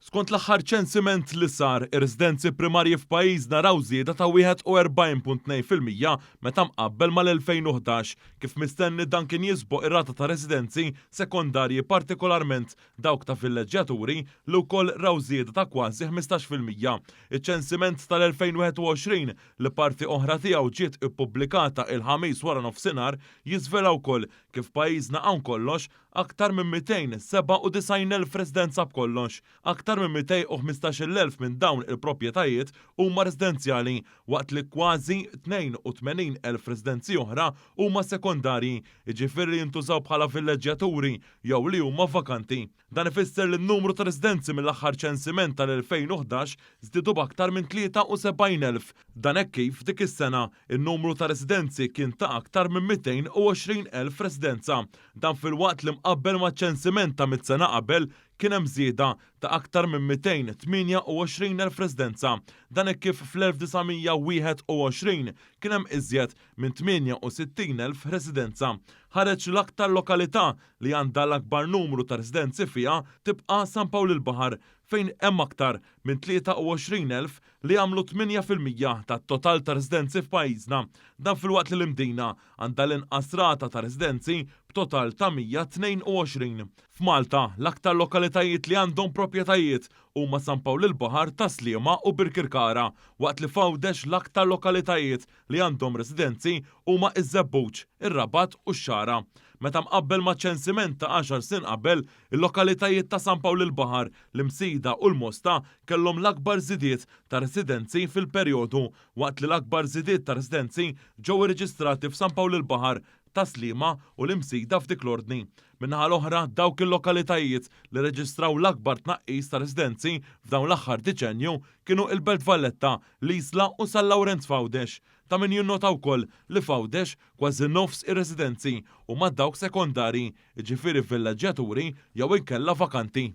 Skont l-aħħar ċensiment li sar, ir-residenzi primarji f'pajjiżna raw żieda ta' 41.2% meta mqabbel mal-2011. Kif mistenni dan kien jisboq ir-rata ta' residenzi sekondarji partikolarment dawk ta' villeġġjaturi li wkoll raw żieda ta' kważi 15%. Iċ-ċensiment tal-2021 li parti oħra tiegħu ġiet ippubblikata il-Ħamis waranofsinhar jiżvela wkoll kif pajjiżna hawn kollox aktar minn 297,000 residenza b'kollox. Aktar minn 215,000 minn dawn il-proprjetajiet huma residenzjali, waqt li kważi 82,000 residenzi oħra huma sekondarji, jiġifieri li jintużaw bħala villeġġjaturi jew li huma vakanti. Dan ifisser li n-numru ta' residenzi mill-aħħar ċensiment tal-2011 żdiedu b'aktar minn 73,000. Dan hekk kif dik is-sena, in-numru ta' residenzi kien ta' aktar minn 220,000 residenza. Dan filwaqt li mqabbel maċ-ċensiment ta' mitt sena qabel, kien hemm żieda ta' aktar minn 228,000 residenza. Dan hekk kif fl-1921 kien hemm iżjed minn 68,000 residenza. Ħareġ li l-aktar lokalità li għandha l-akbar numru ta' residenzi fiha tibqa' San Pawl il-Baħar fejn hemm aktar minn 23,000 li jagħmlu 8% tat-total ta' residenzi f'pajjiżna. Dan filwaqt li l-Imdina għandha l-inqas rata ta' residenzi b'total ta' 122. F'Malta, l-aktar lokalitajiet li għandhom proprjetajiet huma San Pawl il-Baħar, Tas-Sliema u Birkirkara, waqt li f'Għawdex l-aktar lokalitajiet li għandhom residenzi huma ż-Żebbuġ, ir-Rabat u x-Xagħra. Meta mqabbel ma' ċensiment ta' għaxar snin qabel, il-lokalitajiet ta' San Pawl il-Baħar, l-Imsida u l-Mosta kellhom l-akbar żidiet ta' residenzi fil-perjodu waqt li l-akbar żidiet ta' residenzi ġew irreġistrati f'San Pawl il-Baħar, Tas-Sliema u l-Imsida f'dik l-ordni. Min-naħa l-oħra, dawk il-lokalitajiet li rreġistraw l-akbar tnaqqis ta' residenzi f'dawn l-aħħar diċenju kienu il-Belt Valletta, l-Isla u San Lawrenz f'Għawdex. Ta' min jinnota wkoll li f'Għawdex kważi nofs ir-residenzi huma dawk sekondarji, jiġifieri villeġġjaturi jew inkella vakanti.